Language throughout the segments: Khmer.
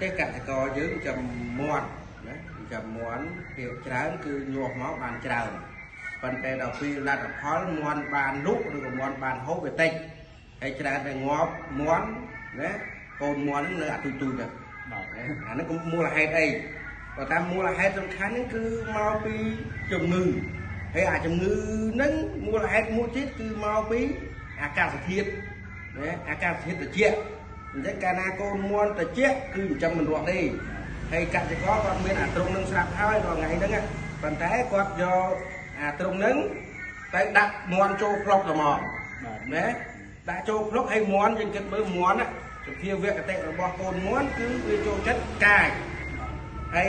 ទេកសិករយើងចំមាន់ណាចាំមាន់ភាគច្រើនគឺញាស់មកបានច្រើនប៉ុន្តែដល់ពេលលទ្ធផលមាន់បានលក់ឬក៏មាន់បានហូបវាតិចហើយច្រើនតែងាប់មាន់ណាកូនមាន់នៅអាទូទូទៅបាទអានេះក៏មូលហេតុអីបើតាមមូលហេតុសំខាន់ហ្នឹងគឺមកពីជំងឺហើយអាជំងឺហ្នឹងមូលហេតុមួយទៀតគឺមកពីអាកាសធាតុណាអាកាសធាតុត្រជាក់អញ្ចឹងកាលណាកូនមាន់ត្រជាក់គឺចិញ្ចឹមមិនរស់ទេហើយកសិករគាត់មានអាត្រង់នឹងស្រាប់ហើយរាល់ថ្ងៃហ្នឹងប៉ុន្តែគាត់យកអាត្រង់ហ្នឹងទៅដាក់មាន់ចូលផ្លុកទៅមកណាដាក់ចូលផ្លុកហើយមាន់យើងគិតមើលមាន់សភាវគតិរបស់កូនមាន់គឺវាចូលចិត្តកាយហើយ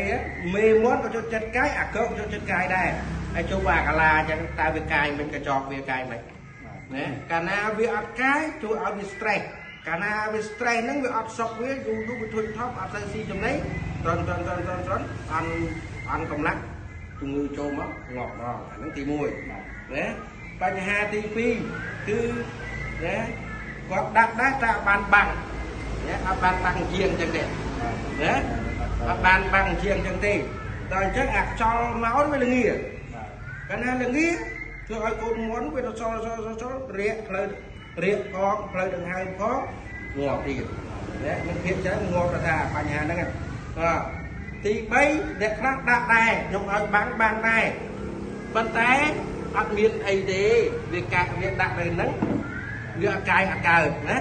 មេមាន់ក៏ចូលចិត្តកាយអាកក៏ចូលចិត្តកាយដែរហើយចូលបាកាឡាអញ្ចឹងតើវាកាយមិនកញ្ចក់វាកាយមិនណាកាលណាវាអត់កាយជួយឲ្យវា stress កាលណាវា stress ហ្នឹងវាអត់សុខវាយូរយូរវាធុញថប់អត់សូវស៊ីចំណីត្រន់ត្រន់ត្រន់ត្រន់ត្រន់អន់អន់កម្លាំងជំងឺចូលមកងាប់ដល់អាហ្នឹងទី1ណាបញ្ហាទី2គឺណាគាត់ដាក់ដែរតែបានបាំងណាអត់បានបាំងជាងអញ្ចឹងទេណាអត់បានបាំងជាងអញ្ចឹងទេដល់អញ្ចឹងអាខ្យល់មកវាល្ងាកាលណាល្ងាធ្វើឲ្យកូនមាន់វាទៅសល់សល់សល់រាកផ្លូវរាកផងផ្លូវដង្ហើមផងងាប់ទៀតណានឹងភាពច្រើនងាប់ទៅថាបញ្ហាហ្នឹងបាទទី3អ្នកខ្លះដាក់ដែរខ្ញុំឲ្យបាំងបាំងដែរប៉ុន្តែអត់មានអីទេវាកាវាដាក់នៅហ្នឹងវាអត់កាយអត់កើតណា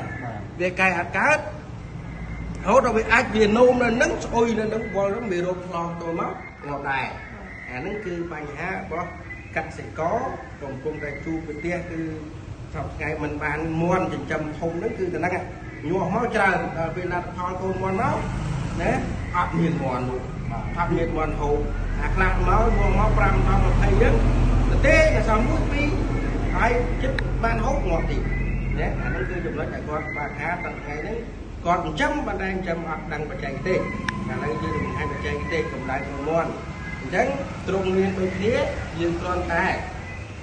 វាកាយអត់កើតរហូតដល់វាអាចវានោមនៅហ្នឹងស្អុយនៅហ្នឹងវល់ហ្នឹងវារោគឆ្លងចូលមកងាប់ដែរអាហ្នឹងគឺបញ្ហារបស់កសិករកំពុងតែជួបប្រទះគឺសប្តាហ៍ថ្ងៃមិនបានមាន់ចិញ្ចឹមធំហ្នឹងគឺតែហ្នឹងញាស់មកច្រើនដល់ពេលលទ្ធផលកូនមាន់មកណាអត់មានមាន់នោះអត់មានមាន់ហូបអាខ្លះមកមក5 10 20ហ្នឹងទៅទេតែសំមួយពីរហើយចិត្តបានហូបងាប់ទៀតណាអាហ្នឹងគឺចំណុចដែលគាត់បាក់ខាតដល់ថ្ងៃហ្នឹងគាត់ចិញ្ចឹមបណ្ដាញចិញ្ចឹមអត់ដឹងបច្ចេកទេសឥឡូវយើងបង្ហាញបច្ចេកទេសកម្ដៅក្នុងមាន់អញ្ចឹងទ្រង់មានដូចគ្នាយើងគ្រាន់តែ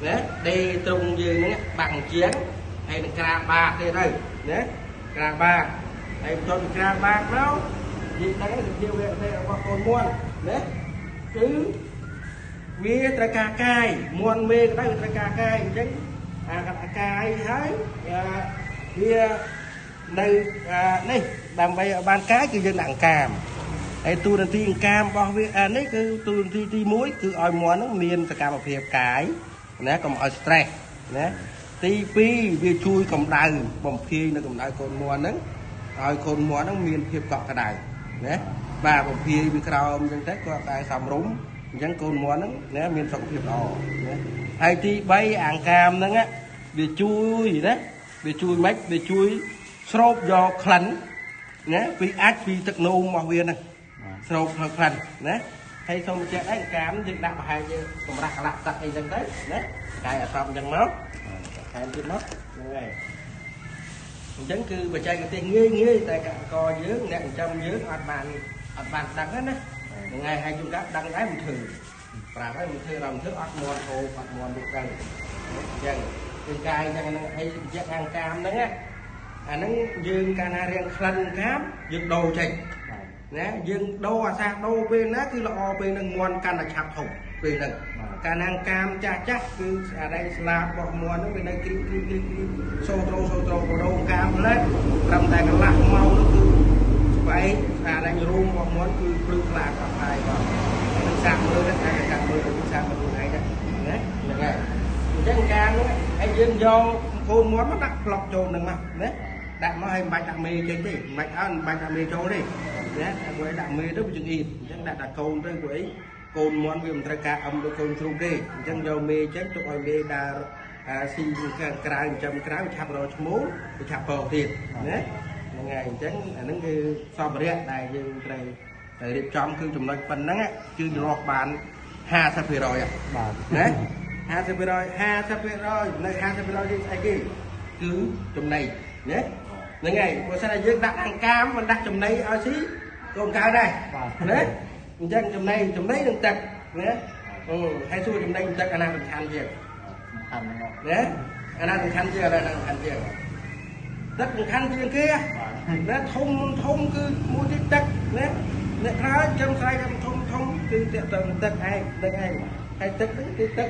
ណាដេទ្រង់យើងហ្នឹងបាំងជាងហើយនឹងក្រាបាកទេទៅណាក្រាបាកហើយបន្ទាប់ពីក្រាបាកមកយើងដឹងសភាវៈរបស់កូនមាន់ណាគឺវាត្រូវការកាយមាន់មេក៏ដែរវាត្រូវការកាយអញ្ចឹងអាកាយហើយវានៅនេះដើម្បីឲ្យបានកាយគឺយើងដាក់អង្កាមហើយទូរនទីអង្កាមរបស់វាអានេះគឺទូរនទីទី1គឺឲ្យមាន់ហ្នឹងមានសកម្មភាពកាយណាកុំឲ្យ stress ណាទី2វាជួយកម្ដៅបំភាយនៅកម្ដៅកូនមាន់ហ្នឹងឲ្យកូនមាន់ហ្នឹងមានភាពកក់ក្ដៅណាបាទបំភាយវាក្រោមអញ្ចឹងទៅគាត់តែសំរុំអញ្ចឹងកូនមាន់ហ្នឹងណាមានសុខភាពល្អណាហើយទី3អង្កាមហ្នឹងវាជួយណាវាជួយម៉េចវាជួយស្រូបយកក្លិនណាពីអាចពីទឹកនោមរបស់វាហ្នឹងស្រូបក្លិនណាហើយសូមបញ្ជាក់ដែរអង្កាមយើងដាក់ប្រហែលជាកម្រាស់កន្លះទឹកអីចឹងទៅណាកាយអសមអញ្ចឹងមកថែមទៀតមកហ្នឹងហើយអញ្ចឹងគឺបច្ចេកទេសងាយងាយតែកសិករយើងអ្នកចិញ្ចឹមយើងអត់បានដឹងណាហ្នឹងហើយហើយជួនកាលដឹងដែរមិនធ្វើប្រាប់ហើយមិនធ្វើដល់មិនធ្វើអត់មាន់ហូបអត់មាន់លក់ទៅអញ្ចឹងគឺកាយអញ្ចឹងហ្នឹងហើយបញ្ជាក់ខាងកាមហ្នឹងណាអាហ្នឹងយើងកាលណារៀងក្លិនកាមយើងដូរចេញណាយើងដូរអាសាដូរពេលណាគឺល្អពេលហ្នឹងមាន់កាន់តែឆាប់ធំពេលហ្នឹងកាលណាកាមចាស់ចាស់គឺអារែងស្លាបរបស់មាន់ហ្នឹងវានៅគ្រីមគ្រីមគ្រីមគ្រីមសូត្រូសូត្រូបដូរកាមផ្លែត្រឹមតែកន្លះម៉ោងនោះគឺស្បែកអារែងរូមរបស់មាន់គឺភ្លឺខ្លាកប់ហើយបាទនឹងសាកមើលទៅអាចសាកមើលទៅសាកមើលខ្លួនឯងណាហ្នឹងហើយអញ្ចឹងកាមហ្នឹងហើយយើងយកកូនមាន់មកដាក់ប្លុកចូលហ្នឹងមកណាដាក់មកឲ្យមិនបាច់ដាក់មេចេញទេមិនបាច់ឲ្យមិនបាច់ដាក់មេចូលទេណាព្រោះដាក់មេទៅវាចង្អៀតអញ្ចឹងដាក់តែកូនទៅព្រោះអីកូនមាន់វាមិនត្រូវការអឹមដូចកូនជ្រូកទេអញ្ចឹងយកមេចេញទុកឲ្យមេដើរស៊ីខាងក្រៅចិញ្ចឹមក្រៅឆាប់រកឈ្មោះវាឆាប់ពងទៀតណាហ្នឹងហើយអញ្ចឹងអាហ្នឹងគឺសម្ភារៈដែលយើងត្រូវតែរៀបចំគឺចំណុចប៉ុណ្ណឹងគឺរកបាន 50% បាទណា 50% 50% នៅ 50% យើងស្អីគេគឺចំណីណាហ្នឹងហើយបើសិនតែយើងដាក់អង្កាមមិនដាក់ចំណីឲ្យស៊ីក៏មិនកើតដែរណាអញ្ចឹងចំណីចំណីនឹងទឹកណាហើយសួរចំណីនឹងទឹកអាណាសំខាន់ជាងសំខាន់ណាអាណាសំខាន់ជាងអាណាសំខាន់ជាង ទឹកសំខាន់ជាងគេណាធំធំគឺមួយទីទឹកណាអ្នកខ្លះចាំស្រែកធំធំគឺតាក់ទងទឹកឯងទឹកឯងហើយទឹកហ្នឹងគឺទឹក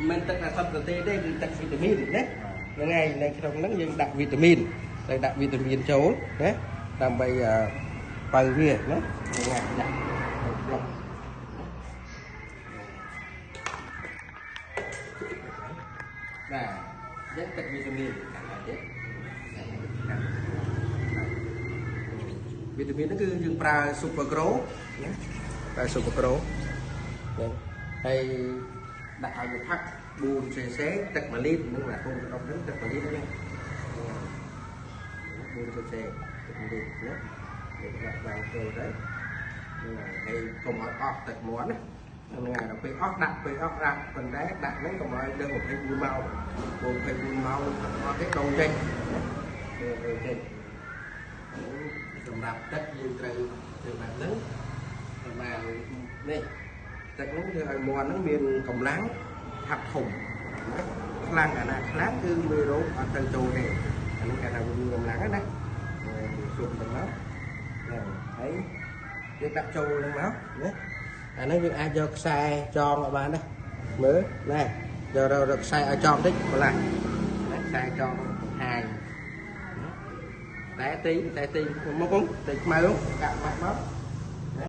មិនទឹកអាសុទ្ធទេទេគឺទឹកវីតាមីនណាហ្នឹងហើយនៅក្នុងហ្នឹងយើងដាក់វីតាមីនត្រូវដាក់វីតាមីនចូលណាដើម្បីបើវាណាហ្នឹងហើយដាក់ប្លុកបាទយើងទឹកវីតាមីនកាន់តែទៀតវីតាមីនហ្នឹងគឺយើងប្រើ Super Grow ណាប្រើ Super Grow ហ្នឹងហើយដាក់ឲ្យវាផឹក 4cc ទឹក1លីត្រហ្នឹងបាទកូនកដុំហ្នឹងទឹក1លីត្រហ្នឹង 4cc ទឹក1លីត្រណាយើងដាក់បានចូលទៅហ្នឹងហើយកុំឲ្យអស់ទឹកមាត់ណាហ្នឹងហើយដល់ពេលអស់ដាក់ពេលអស់ដាក់ប៉ុន្តែដាក់ហ្នឹងកុំឲ្យដល់24ម៉ោង24ម៉ោងទឹកអស់ទេដូរចេញណាដូរចេញសម្រាប់ទឹកយើងត្រូវធ្វើបែបហ្នឹងប្រហែលនេះទឹកហ្នឹងគឺឲ្យមាន់ហ្នឹងមានកម្លាំងឆាប់ធំណាខ្លាំងអាណាខ្លាំងគឺមេរោគអត់ទៅចូលទេអានេះគេថាវាមានកម្លាំងណាជុំទៅមកហ្នឹងហើយយើងដាក់ចូលហ្នឹងមកណាអាហ្នឹងយើងអាចយកខ្សែចងឲ្យបានដែរមើលណែយករកខ្សែឲ្យចងតិចម្លាស់ណាខ្សែចងបង្ហាញតែទីតែទីមកទីខ្មៅកាក់ម៉ាក់មក